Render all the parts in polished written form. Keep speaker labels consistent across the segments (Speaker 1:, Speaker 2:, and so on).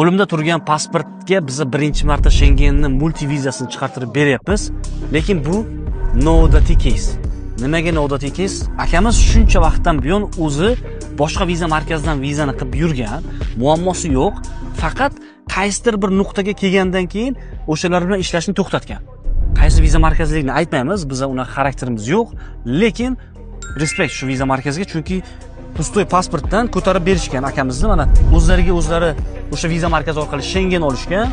Speaker 1: Qo'limda turgan pasportga biza birinchi marta Shengenni multivizasini chiqartirib beryapmiz, lekin bu noodatiy кейс. Nimaga noodatiy кейс? Akamiz shuncha vaqtdan buyon o'zi boshqa viza markazidan vizani qilib yurgan, muammosi yo'q. Faqat qaysidir bir nuqtaga kelgandan keyin o'shalar bilan ishlashni to'xtatgan. Qaysi viza markazligini aytmaymiz, biza unaqa xarakterimiz yo'q, lekin респект shu viza markaziga, chunki пустой pasportdan ko'tarib berishgan akamizni. Mana, o'zlariga o'zlari o'sha viza markazi orqali Shengen olishgan.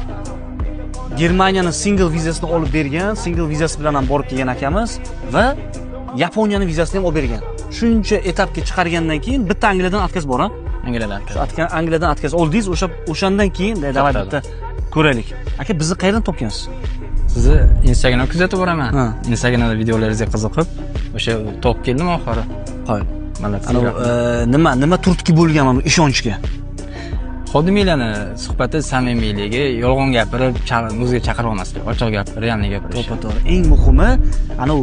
Speaker 1: Germaniyani single vizasini olib bergan, single vizasi bilan ham borib kelgan akamiz va Yaponiyani vizasini ham olib bergan. Shuncha etapga chiqargandan keyin bitta Angliyadan отказ bor, a?
Speaker 2: Angliyadan.
Speaker 1: Shu Angliyadan отказ oldingiz, o'sha o'shandan keyin давай bitta ko'raylik. Aka, bizni qayerdan topgansiz?
Speaker 2: Sizni Instagram kuzatib boraman.
Speaker 1: Ha.
Speaker 2: Instagramda videolaringizga qiziqib, o'sha topib keldim oxiri.
Speaker 1: Qo'y.
Speaker 2: Молодцы.
Speaker 1: Anavi nima turtki bo'lgan mana bu ishonchga?
Speaker 2: Xodimiylarni suhbati, samimiyligi, yolg'on gapirib, o'ziga chaqirib olmaslik, ochiq gapirib, реальный gapirish.
Speaker 1: To'ppa to'g'ri. Eng muhimi, anavi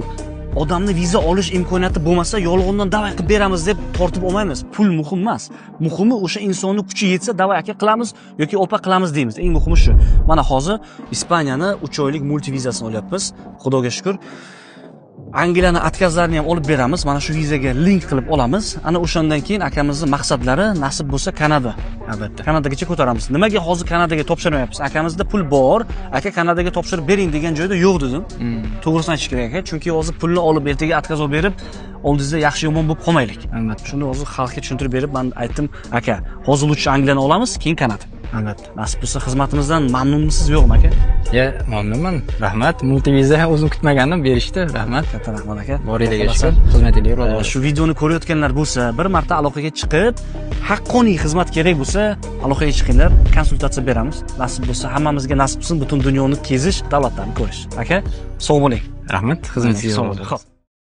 Speaker 1: odamni viza olish imkoniyati bo'lmasa, yolg'ondan давай qilib beramiz deb tortib olmaymiz. Pul muhim emas. Muhimi, o'sha insonni kuchi yetsa, давай, aka, qilamiz yoki opa, qilamiz deymiz. Eng muhimi shu. Mana, hozir Ispaniyani 3 oylik multivizasini olyapmiz. Xudoga shukur. Angliyani отказ larini ham olib beramiz. Mana shu vizaga link qilib olamiz. Ana o'shandan keyin akamizni maqsadlari, nasib bo'lsa, Kanada.
Speaker 2: Albatta.
Speaker 1: Kanadagacha ko'taramiz. Nimaga hozir Kanadaga topshirmayapmiz? Akamizda pul bor, aka, Kanadaga topshirib bering degan joyda yo'q dedim. To'g'risini aytish kerak, aka, chunki hozir pulni olib, ertaga отказ olib berib, oldingizda yaxshi yomon bo'lib qolmaylik.
Speaker 2: Albatta.
Speaker 1: Shuni hozir xalqqa tushuntirib berib, man aytdim, aka, hozir лучше Angliyani olamiz, keyin Kanada.
Speaker 2: Albatta.
Speaker 1: Nasib bo'lsa, xizmatimizdan mamnunmisiz, yo'qmi, aka?
Speaker 2: Ya, mamnunman. Rahmat. Multiviza o'zim kutmagandim, berishdi. Rahmat.
Speaker 1: Katta rahmat, aka.
Speaker 2: Boringlarga
Speaker 1: Xudo xohlasa,
Speaker 2: shukur. Xizmatinglarga rozi bo'lsin.
Speaker 1: Shu videoni ko'rayotganlar bo'lsa, bir marta aloqaga chiqib, haqqoniy xizmat kerak bo'lsa, aloqaga chiqinglar, konsultatsiya beramiz. Nasib bo'lsa, hammamizga nasib qilsin butun dunyoni kezish, davlatlarni ko'rish. Aka, sog' bo'ling.
Speaker 2: Rahmat. Xizmatingizga
Speaker 1: Sog'
Speaker 2: rozi
Speaker 1: bo'ling.
Speaker 2: bo'lsin.
Speaker 1: Xo'p.